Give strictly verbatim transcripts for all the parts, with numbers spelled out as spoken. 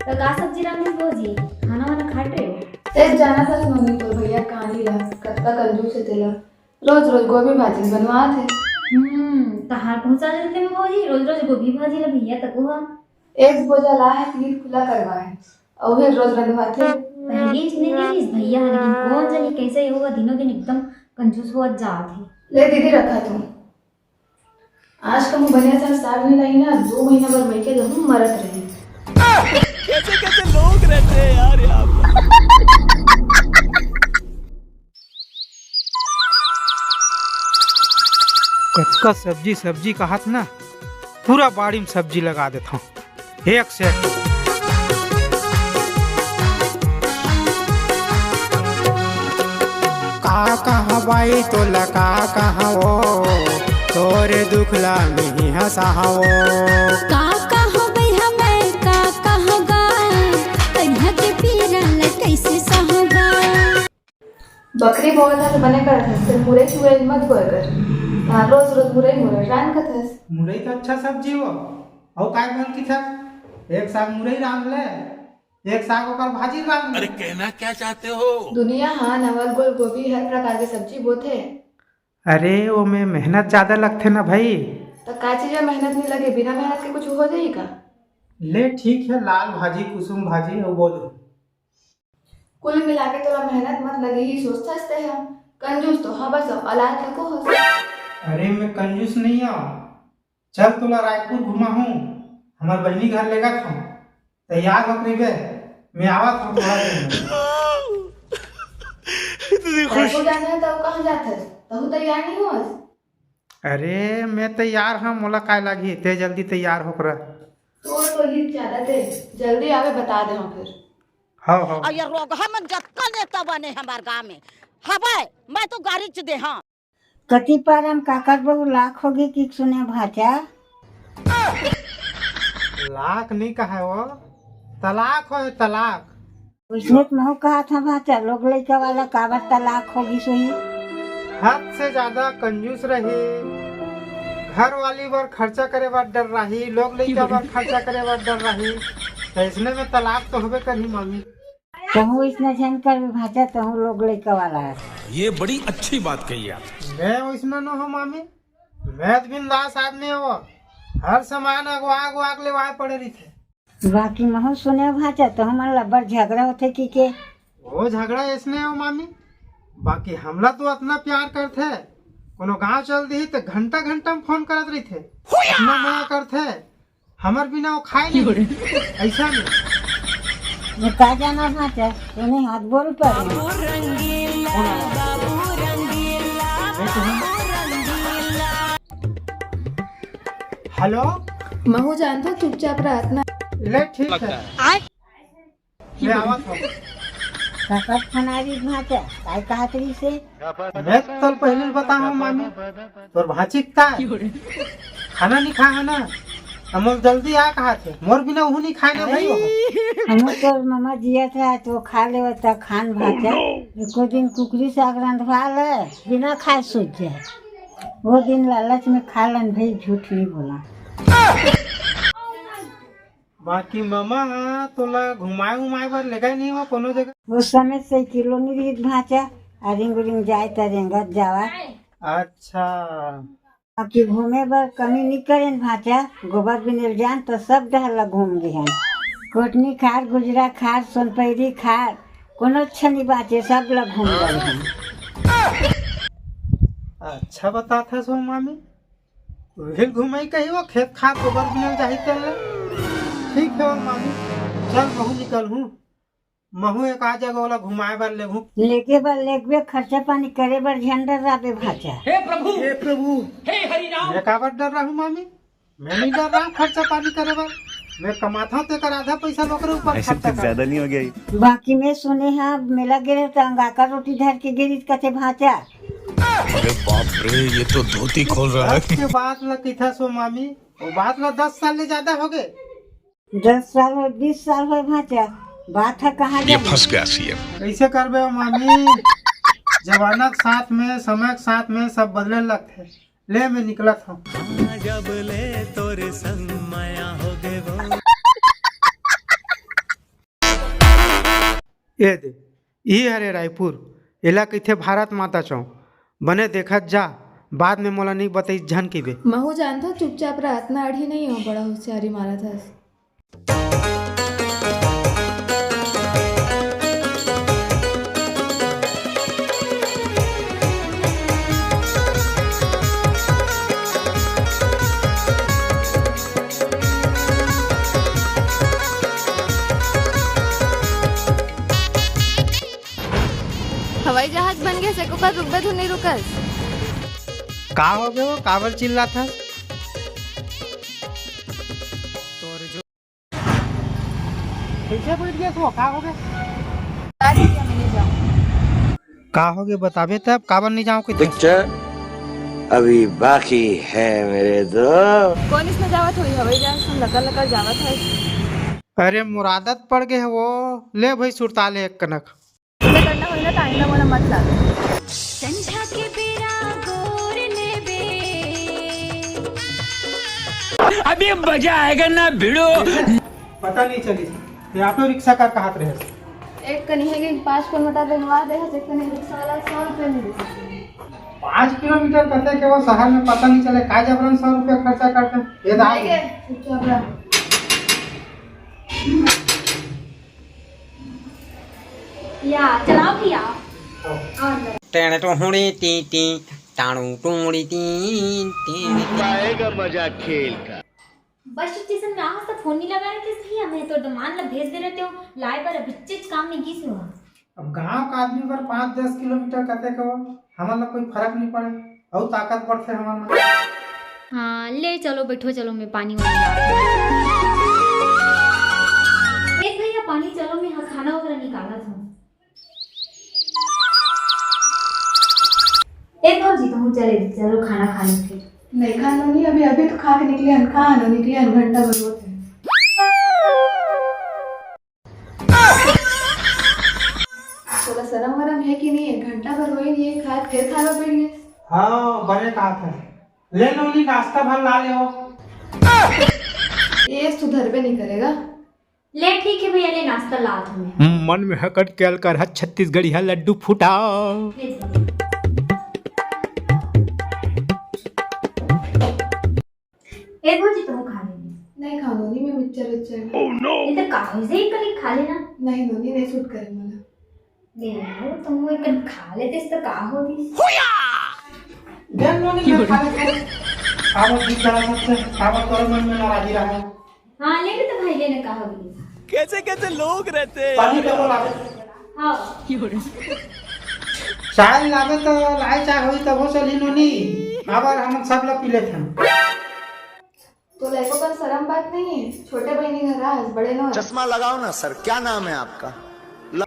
त का सब्जी रांधिस भौजी? खाना वाना खा डरे हो? तें जानत हस मम्मी, तोर भैया काली ला, कतका कंजूस हे तेला। रोज रोज गोभी भाजी बनवात हे। हम्म, तहार पहुंचा देते में भौजी, रोज रोज गोभी भाजी ला भैया तको हा। एक बोझा ला हे, तीर खुला करवा हे, अउ फिर रोज रंधवाथे। पहली इसने नहीं इस भैया हा, लेकिन कौन जाने कैसे ये होगा, दिनों दिन एकदम कंजूस होत जात हे। ले दीदी, रखा तू। आज कहूँ बढ़िया सा साग नहीं लाई ना, दो महीना भर मइके रहूँ मरत रही। कैसे कैसे लोग रहते हैं यार यहाँ पर। कतका सब्जी सब्जी कहत ना, पूरा बाड़ी में सब्जी लगा देथव। एक से एक। का कहबई तोला का कहवो, तोरे दुख ला मिही हंसावो। का कहबई हमें का कहगा, तरिया के पीरा ला कैसे सहगा। बकरी बोलत हस बने करत हस, फिर मुरई चुरई मत बोल कर। हाँ, रोज रोज मुरई मुरई रांध कथस। मुरई तो अच्छा सब्जी हो, अउ काय बोल की था? एक साग मुरई रांध ले, एक साग ओकर भाजी रांध ले। अरे कहना क्या चाहते हो? दुनिया हा नवल गोल गोभी हर प्रकार के सब्जी बोथे। अरे ओमे मेहनत ज्यादा लगथे ना भाई। त का चीज में मेहनत नहीं लगे, बिना मेहनत के कुछ हो जाही का? ले ठीक है, लाल भाजी, कुसुम भाजी, अउ बोल। कुल मिला के तोला मेहनत मत लगे ही सोचथस ते ह। कंजूस तो हवस, औलाद तको हस। अरे मैं कंजूस नहीं हूँ। चल तोला रायपुर घुमाहूँ, हमर बहिनी घर लेगत हूँ। तैयार होके रहिबे, मैं आवत हूँ थोड़ा देर में। इतनी खुश। रायपुर जाना है तब कहाँ जाथस? तहु तैयार नहीं होस? अरे मैं तैयार हूँ, मोला काय लागही, ते जल्दी तैयार होके रह। तोर तो हित ज्यादा ते, जल्दी आवे बता दे हम फिर। हाँ, हाँ। अउ ये रोगहा मन जतका नेता बने हमार गांव में, हवय, मैं तो गारी च दे, हाँ। कति पारम काकर बहू लाख होगी कि सुने भाचा? लाख नहीं कहे वो, तलाक हो, तलाक। उसने तो महू कहा था भाचा, लोग लइका वाला काबर तलाक होगी सोही? हद से ज्यादा कंजूस रही, घर वाली बर खर्चा करे बर डर रही, लोग लइका बर खर्चा करे बर डर रही, तो इसने में तलाक तो होबे करही मामी। तहूँ इसने झन कर भाचा, तहूँ लोग लइका वाला है। ये बड़ी अच्छी बात कही आप। मैं इसने न हो मामी, मैं तो बिंदास आदमी हो, हर सामान अगवा अगवा के लेवाए पड़े रही थे। बाकी महू सुने भाचा, तो हमन लब्बर झगड़ा होथे कि के? वो झगड़ा ऐसने हो मामी, बाकी हमला तो अतना प्यार करथे, कोनो गांव चल दिही तो घंटा घंटा में फोन करत रहिथे, अतना मया करथे, हमर बिना वो खाए नहीं। ऐसा नहीं। मैं का जाना भाचा, तूने हाथ बोल पर। हेलो। महू जानथों, चुपचाप रहत ना। ले ठीक है। आय। मैं आवत हूँ। काकर फोन आ रही भाचा, काय कहत रही से? मैं तो तल पहले बता हूँ मामी, तोर भाची का खाना नहीं खा है ना, हमर जल्दी आ कहा थे, मोर बिना उहू नहीं खाए ना भाई। हम तोर ममा जिया था तो खा लेवत था खान भाचा। एको दिन कुकरी साग रंधवा ले, बिना खाए सूत जाए। वो दिन लालच में खा लन भाई, झूठ नहीं बोला। बाकी ममा तोला घुमाए उमाए बर लेगे नहीं हो कोनो जगह? उस समय साइकिलो नहीं रहित भाचा, अरिंग उरिंग जाए त रेंगत जावा। अच्छा। बाकी घूमे बर कमी नहीं करेन भाचा, गोबर बिनेल जान तो सब डहर ला घूम गेहन। कोटनी खार, गुजरा खार, सोनपैरी खार, कोनो छनी बाचे, सब ला घूम गए हैं। अच्छा बतात हस हो मामी, उहिल घुमाई कही वो खेत खार गोबर बिनेल जाही तेल ले। ठीक है वो मामी, चल महू निकल हूँ, महू एक आ जगह ओला घुमाए बर लेगहूँ। लेगे बर लेगबे, खर्चा पानी करे बर झन डर्राबे भाचा। हे प्रभु, हे प्रभु। हे हरि राम। मैं काबर डर्राहूँ मामी? मैं नहीं डर्राहूँ खर्चा पानी करे बर। मैं कमाथव तेकर आधा पैसा लोकरे ऊपर ऐसे खर्चा कुछ कर। ज्यादा नहीं हो गया ये? बाकी मैं सुने हाँ, मेला गे रहे तो अंगाकर रोटी धर के गे रहिस कथे भाचा। अरे बाप रे, ये तो धोती खोल रहा है। के बात ला किथा सो मामी, वो बात ला दस साल ले ज्यादा हो गए। दस साल हो, बीस साल हो भाचा, बात है कहाँ ये जाने? फंस गया सीएम। कैसे करबे हो मामी? जमाना के साथ में, समय के साथ में सब बदले लगथे। ले मैं निकलत हूँ। जब ले तोरे संग माया हो गे वो। ए दे, इही हरे रायपुर, एला कहिथे भारत माता चौक। बने देखत जा, बाद में मोला नइ बतइस झन कहिबे। महू जानथव, चुपचाप रह, अतना अड़ही नइ हो, बड़ा होशियारी मारत हस। हवाई जहाज बन गे, से कोकर रुकबे धुन नइ रुकस। का हो गे वो, काबर चिल्लात हस? तोर जो पीछे बैठ गया तू, का हो गे? का हो गे बताबे तब, काबर नइ जाओ कहिथे? पिक्चर अभी बाकी है मेरे दोस्त। कोन इसमें जावत होही? हवाई जहाज में लकर लकर जावत है। अरे मोर आदत पड़ गे हे वो। ले भाई सुरता ले एक कनक। ले करना होही ना तो आइंदा मोला मत लागे। संझा के बेरा गोर लेबे। अभी मजा आएगा ना भिड़ो। पता नइ चलिस, ये ऑटो रिक्शा कर कहात रहे। एक कनी हे कि पाँच किलोमीटर रेंगवा दे हे, एक कनी रिक्शा वाला सौ रुपये नइ दे सकते। पाँच किलोमीटर कते के वो शहर में पता नइ चले, का जबरन सौ रुपये खर्चा करते? ये दाई। चुपचाप रह। या, चलाओ भैया। हाँ। टेण टूड़ी टी टी, टाणू टूड़ी टी, टी टी। आएगा मजा खेल का। बस स्टेशन में आहस त फोन नइ लगा रहितेस भैया, मैं तोर दमान ला भेज दे रहितेंव, लाए बर अबिच्चेच काम में गिस हवय। अब गांव का आदमी बर पाँच दस किलोमीटर कते के हो, हमन ला कोई फरक नइ पड़े, अउ ताकत बढ़थे हमन ला। हाँ, ले चलो, बैठो, चलो, मैं पानी वानी लात हूँ। ए भैया, पानी चलो, मैं ह-, खाना वगैरह निकालत हूँ। ए भौजी, तुम चले, चलो खाना खा लेते। नहीं खा नोनी, अभी, अभी तो खा के निकले हन, खा नोनी, निकले हन, घंटा भर होत है। तोला शरम वरम हे कि नहीं? एक घंटा भर होई नहीं है, खा, फिर खाना बैठ गए। हाँ, बने कहा था। ले नोनी, नाश्ता भर ला ले हो। ये सुधरबे नहीं करेगा। ले ठीक है भैया, ले नाश्ता लात हूँ मैं। मन में हकट के अलकर ह छत्तीसगढ़िया लड्डू फूटा। ले दे। ए भौजी, तुम खा ले। नहीं खाओ नोनी, मैं मिक्सचर विक्सचर नहीं। नहीं तो का हो जाए, कल खा लेना। नहीं नोनी, नहीं सूट करे मला। ले लो, तुम वो एक खा लेते तो का होती। देख नोनी, मैं खा लेते। काबर जिद करा सबसे, काबर तोरे मन में नाराजी रहा। हाँ, ले ले तो भाई, ले ले, का होती। कैसे कैसे लोग रहते हैं। पानी डबल आ गए। हाँ। चाय लागे तो लाए चाय होई तब हो चली नोनी। काबर हम सब ला पी लेते हैं। तो लइको कर शरम बात नहीं है, छोटे बहिनी घर आज बड़े न। चश्मा लगाओ ना सर, क्या नाम है आपका?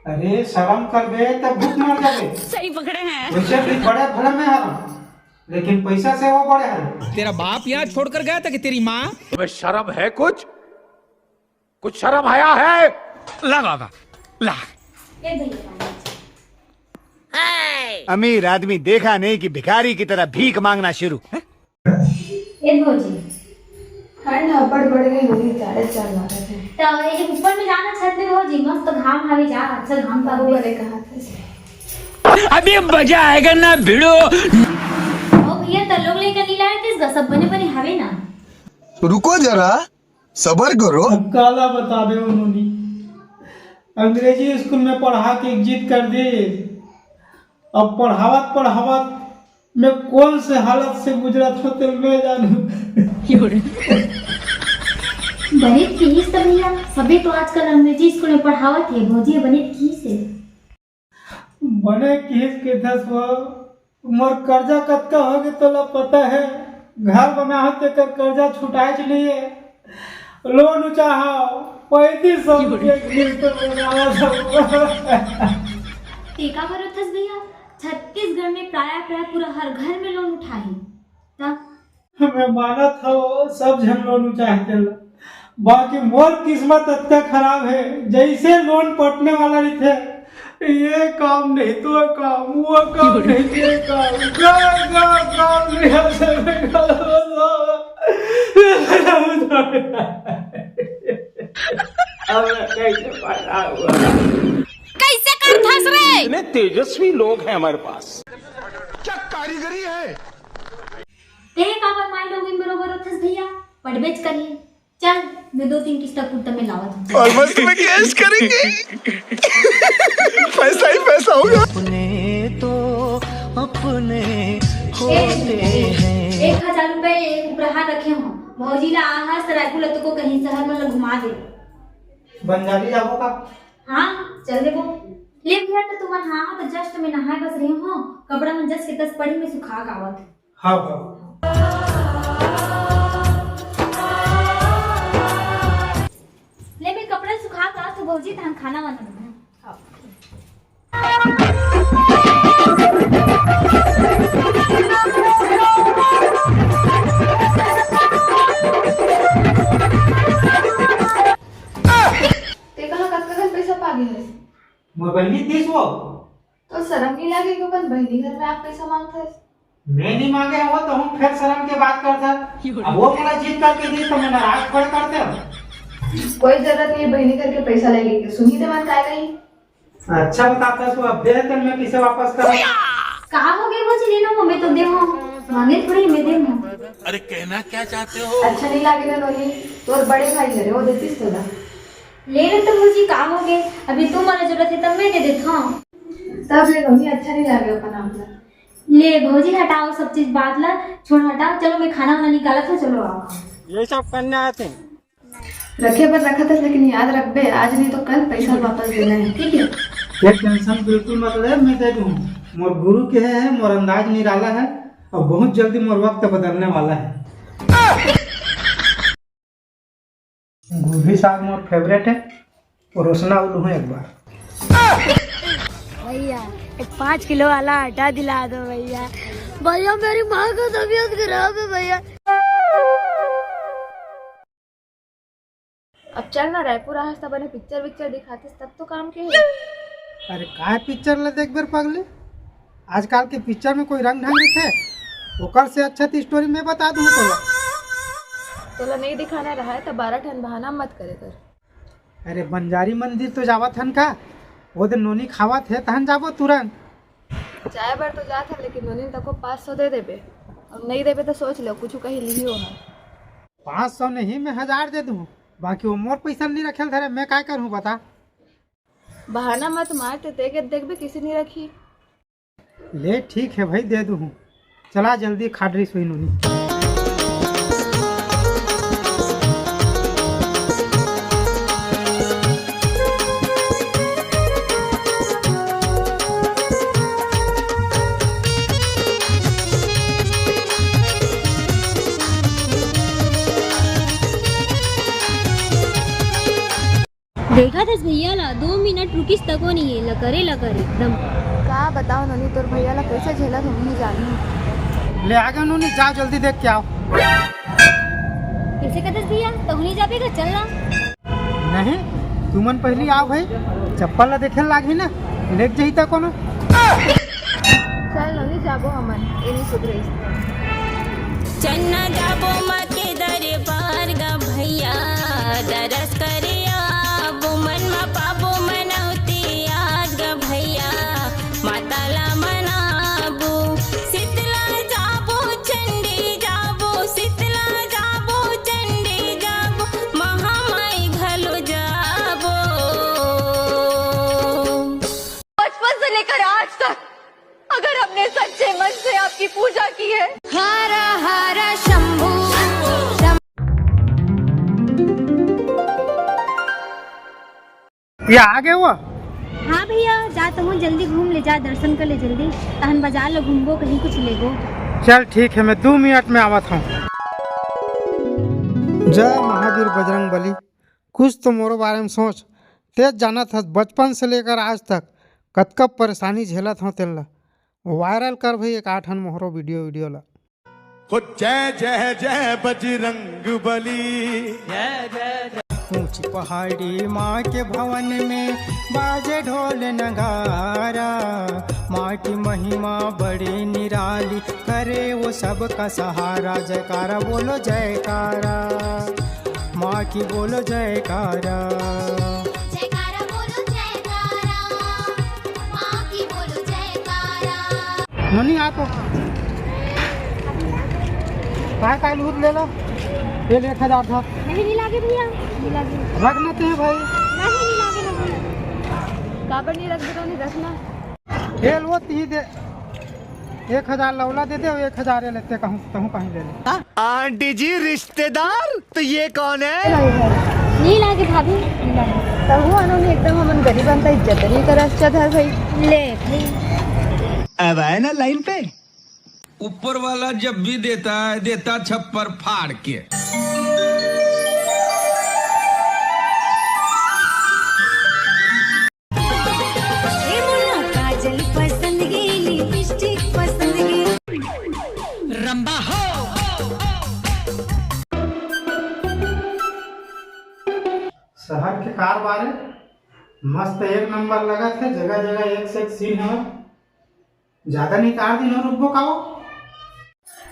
अरे शरम करबे तब भूत मर जाबे। सही पकड़े हैं। वैसे भी बड़े भले में हरम, लेकिन पैसा से वो बड़े हरम। तेरा बाप यहाँ छोड़कर गया था कि तेरी माँ? तुम्हें शर्म है कुछ? कुछ शर्म हया है? ला बाबा, ला। ये भैया पानी। अमीर आदमी देखा नहीं कि भिखारी की तरह भीख मांगना शुरू। ए भौजी। ठंड अब्बड़ बढ़ गई होही, जाड़े चल लागत हे। त ये ऊपर में जाना छत में भौजी, मस्त घाम हावे जा, अच्छा घाम पावे। बड़े कहा थे। अभी मजा आएगा ना भिड़ो। ओ भैया, तलोग लेकर नहीं लाए थे, सब बने बने हावे ना। रुको जरा, सबर करो। अब काला बताबे ओ नोनी, अंग्रेजी स्कूल में पढ़ा के जिद कर दे। अब पढ़ावत पढ़ावत मैं कौन से हालत से गुजरत हो तेल मैं जानू। बने किहिस त भैया, सबे तो आजकल अंग्रेजी स्कूल में पढ़ावत हे, भौजी बने किहिस हे। बने किहिस के दस वो, मोर कर्जा कतका होगे तोला पता हे? घर बनाहूं तेकर कर्जा छुटाए के लिए लोन उचाहा पैंतीस सौ रुपया किस्त बनावा सब। टीका भरो थस भैया, छत्तीसगढ़ में प्राय प्राय पूरा हर घर में लोन उठाही। त मैं मानत हव सब झन लोन उचाहे तेला, बाकी मोर किस्मत अतका खराब हे, जैसे लोन पटने वाला रहिथे, ये काम नहीं तो वो काम, वो काम नहीं ये काम, का, का, काम नहीं ऐसे में गलत हो। अब मैं कैसे पढ़ा हुआ? कइसे करथस रे? इतने तेजस्वी लोग हैं हमारे पास। क्या कारीगरी है? तें काबर माई लोगिन बरोबर होथस भैया? पढ़बेच करही। चल, मैं दो तीन किस्ता कुर्ता में लावत हूँ। और मस्त में कैश करेंगे। पैसा ही पैसा होगा। अपने तो अपने ए, होते हैं। एक हजार रुपए एक उपराहा रखे हो। भौजी ला आहस रायपुर ला तो को कहीं शहर में ला घुमा दे। बंजारी जाबो का? हाँ, चल देबो। ले भैया, तो तुमन हाँ, हाँ, तो just में नहाए बस रहे हो, कपड़ा मन जस के तस पड़ी में सुखा के आवत। हाँ, हाँ। ले मैं कपड़ा सुखा के आवत हूँ भौजी, तहन खाना वाना बना। हाँ। ते कहाँ कतका कन पैसा पा गे हस? मोर बहिनी दिस वो। तो शरम नहीं लागे कि अपन बहिनी घर में आप पैसा मांगथस? मैं नहीं मांगे हो तो हम फिर शरम के बात करता। अब वो मोला जिद करके दिस तो मैं नाराज थोड़े करते हो। कोई जरूरत नहीं है बहिनी घर के पैसा लेके, सुनी दे मन काय कही। अच्छा बताता तो अब दे तन मैं किसे वापस करूँ? का हो गए भौजी, ले लो, मैं तो दे हूँ, मांगे थोड़ी, मैं दे हूँ। अरे कहना क्या चाहते हो? अच्छा नहीं लागे ना नोनी, तोर बड़े भाई हरे, वो देतीस तोला। ले ले तो भौजी, का हो गए, अभी तू मोला जरूरत है तब मैं दे देता हूँ। तब ले नोनी, अच्छा नहीं लागे अपन आप ला। ले भौजी हटाओ सब चीज बात ला, छोड़ हटाओ, चलो मैं खाना वाना निकालत हूँ, चलो आओ। ये सब करना आते। रखे बर रखत हस, लेकिन याद रखबे, आज नहीं तो कल पैसा वापस देना है, ठीक है? ये टेंशन बिल्कुल मत ले, मैं दे दूँ। मोर गुरु के है, मोर अंदाज निराला है और बहुत जल्दी मोर वक्त बदलने वाला है। गोभी साग मोर फेवरेट है, परोसना उलू हूँ एक बार। भैया, एक पाँच किलो वाला आटा दिला दो भैया। भैया, मेरी माँ का तबीयत खराब है भैया। अब चल ना, रायपुर आहस त बने पिक्चर विक्चर दिखातिस, तब तो काम के है। अरे काय पिक्चर ला देख बर पगली, आजकल के पिक्चर में कोई रंग ढंग रहिथे, ओकर से अच्छा तो स्टोरी मैं बता दूँ तोला। तोला नहीं दिखाना रहा है तो बारह ठन बहाना मत करे कर। अरे बंजारी मंदिर तो जावत हन का, वो दिन नोनी खावत है तहन जाबो तुरंत। जाए बर तो जात है, लेकिन नोनी तको पाँच सौ दे देबे, और नहीं देबे तो सोच लो, कुछ कहीं लिही होना। पाँच सौ नहीं, मैं हजार दे दूँ, बाकी वो मोर पैसा नहीं रखेल धरे, मैं काय करूँ बता? बहाना मत मार, ते देख, देखबे किसे नहीं रखी। ले ठीक है भाई, दे दूँ। चला जल्दी, खाडरी सोई नोनी। देखत हस भैया ला, दो मिनट रुकिस तको नहीं है, लकरे लकर एकदम। का बताओ नोनी, तोर भैया ला कैसे झेलत हूँ, नहीं जानू। ले आ गए नोनी, जाओ जल्दी देख के आओ। कैसे कहत हस भैया, तहु नहीं जाबे का, चल ना। नहीं, तुमन पहली आओ भाई, चप्पल ला देखे लागही ना, लेके जही तको ना। चल नोनी, जाबो हमन, ए नहीं सुधरे। चन्ना जाबो माँ के दरबार गा भैया, दरस करे आबो, मन मा पाबो मनौती आज गा भैया, माता ला मनाबो। शीतला जाबो, चंडी जाबो, शीतला जाबो, चंडी जाबो, महामाई घलो जाबो। बचपन से लेकर आज तक अगर हमने सच्चे मन से आपकी पूजा की है। हर हर शंभू शंभू। ये आ गए वो? हाँ भैया, जा तो हूँ, जल्दी घूम ले, जा दर्शन कर ले जल्दी, तहन बाजार ला घूमबो, कहीं कुछ लेबो। चल ठीक है, मैं दो मिनट में आवत हूँ। जय महावीर बजरंग बली। कुछ तो मोरो बारे में सोच, तेज जानत हस बचपन से लेकर आज तक कतका परेशानी झेलत हूँ तेन ला। वायरल कर भाई एक आठन मोहरो वीडियो, वीडियो ला। हो जय जय जय बजरंग बली। जय जय जय। ऊंची पहाड़ी माँ के भवन में बाजे ढोल नगारा, माँ की महिमा बड़ी निराली, करे वो सबका सहारा। जयकारा बोलो जयकारा, माँ की बोलो जयकारा। जयकारा बोलो जयकारा। नहीं आ तो काय काय लूट ले लो। ये ले एक हजार था। नहीं, नहीं लागे भैया, नहीं लागे। रख लेते हैं भाई। नहीं, नहीं लागे ना भैया। काबर नहीं रख दे, नहीं रखना। ये लो ती दे। एक हजार लौला दे दे, एक हजार ये लेते कहूँ, कहूँ कहीं ले ले। आंटी जी, रिश्तेदार, तो ये कौन है? नहीं लागे भाभी, नहीं लागे। तहु अनोन एकदम हमन गरीबन त इज्जत नहीं करस चधर भाई। ले भाई। अब आए ना लाइन पे। ऊपर वाला जब भी देता है, देता छप्पर फाड़ के। ए मोला काजल पसंद गे, लिपस्टिक पसंद गे। रंबा हो। शहर के कार बारे मस्त एक नंबर लगत हे, जगह जगह एक से एक सीन हे। ज्यादा नहीं तार दिन और रुकबो का वो?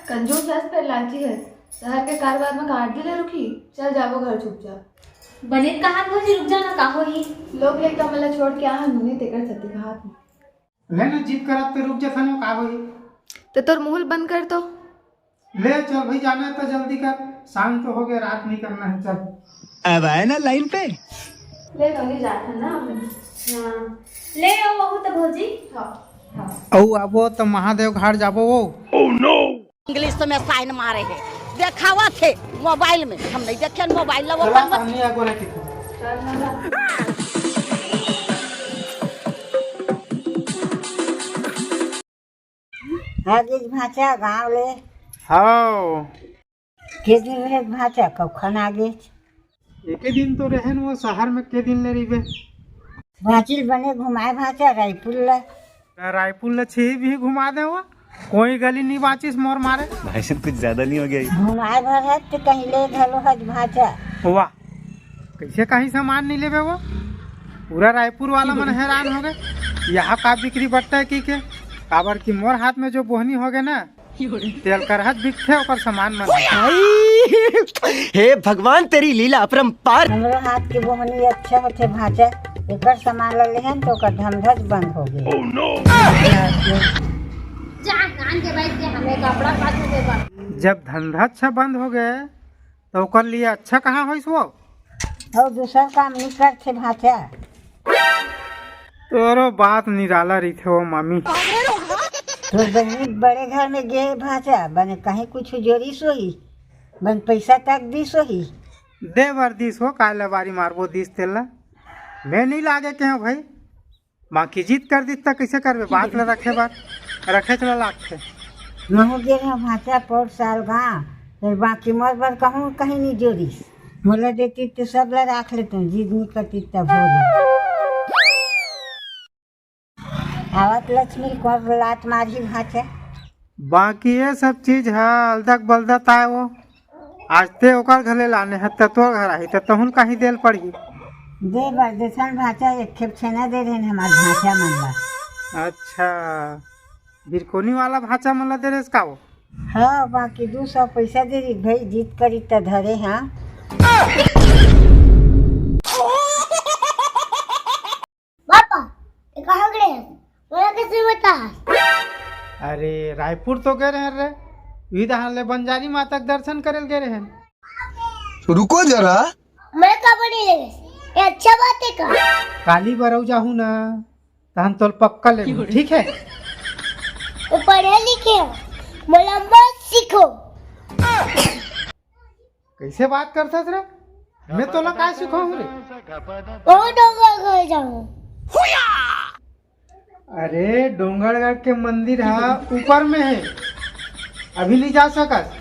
कंजूस हस फेर लालची हस। शहर के कार बार में काट दिले रुकी। चल जाबो घर चुपचाप। बने कहा भौजी, रुक जाना, का होही? लोग ले कमला छोड़ के आ हन मुने तेकर सती कहात हूँ। ले ना, जिद करत ते रुक जथन, का होही? ते तोर मुहुल बंद कर तो। ले चल भाई, जाना है तो जल्दी कर, शाम तो हो गया, रात नहीं करना है, चल। अब आए ना लाइन पे। ले तो नहीं जाता ना अपन। हाँ। ले आओ बहू तो भौजी। हाँ, हाँ। अउ आबो तो महादेव घाट जाबो वो। इंग्लिश में साइन मारे है, देखावत है मोबाइल में, हम नहीं देखे मोबाइल ला वो चला, बनवा- सामने आगो रखी। आ गेच भांचा गाँव ले। हव। के दिन रहे भांचा, कखन आ गेच? एके दिन तो रहेन वो शहर में, के दिन ले रहिबे? भांचिल बने घुमाए भांचा रायपुर ले। रायपुर ले छे भी घुमा दे वो, कोई गली नहीं बाचिस मोर मारे। भाई साहब, कुछ ज्यादा नहीं हो गया ये? घुमाए भर है तो कहीं ले घलो हज भांचा। वाह, कैसे कहीं सामान नहीं लेबे वो? पूरा रायपुर वाला मन हैरान हो गए, यहाँ का बिक्री बट्टा है की के? काबर कि मोर हाथ में जो बोहनी हो गए ना, तेल करहत बिकथे ओकर सामान मन। हे भगवान, तेरी लीला अपरंपार। हमरो हाथ के बोहनी अच्छा होथे भांचा, एकर सामान ल लेहन तो ओकर धंधा बंद हो गए। जा, कान के बैठ के हमें कपड़ा पाछू दे बर। जब धंधा अच्छा बंद हो गए, तो ओकर लिए अच्छा कहाँ होइस वो? अउ दूसर काम नहीं करथे भांचा। तोरो बात निराला रहिथे वो मामी। तोर बहिनी बड़े घर में गे भांचा, बने कहीं कुछ जोरिस होही, बन पैसा तक दिस होही। दे बर दिस हो, काय लबारी मारबो दिस तेला। मैं नहीं लागे के हूँ भाई, बाकी जिद कर दिस त कइसे करबे? बात ल रखे बर, रखेच ल लागथे। महूँ गे रहेंव भांचा पौर साल गाँव, फेर बाकी मोर बर कहूँ कहीं नहीं जोरिस। मोला देती त सब ल राख लेतेंव, जिद नहीं करती तब हो ले। आवत लक्ष्मी कोन लात मारही भांचा। बाकी ये सब चीज ह अलदक बलदत आय वो। आज ते ओकर घले लाने ह, त तोर घर आही, त तहुन कहीं देल पड़ही। दे बर देथन भांचा, एक खेप छेना दे देन हमार भांचा मन ला। अच्छा, बिरकोनी वाला भांचा मन ला दे रेस का वो? हाँ, बाकी दू सौ पैसा दे रही भाई, जिद करी त धरे हाँ। पापा, ये कहाँ गए हैं? मेरा कैसे बता? अरे, रायपुर तो गए रहे रे, विधान ले बंजारी माता के दर्शन करे ल गए रहे। रुको जरा। मैं का बनी ले? ये अच्छा बात है का? काली बरऊ जाहू ना, तहन तोल पक्का ले लूँ, ठीक है? वो पढ़े लिखे हो, मोला मत सीखो। कैसे बात करथस रे? मैं तोला काय सिखाऊं रे? वो डोंगरगढ़ जाऊं। अरे, डोंगरगढ़ के मंदिर हा ऊपर में है, अभी नहीं जा सकस।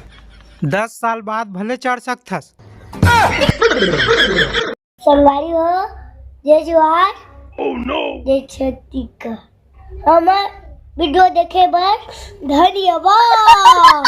दस साल बाद भले चढ़ सकथस। संगवारी हो, जय जोहार, जय छत्तीसगढ़। हमर वीडियो देखे बर धन्यवाद।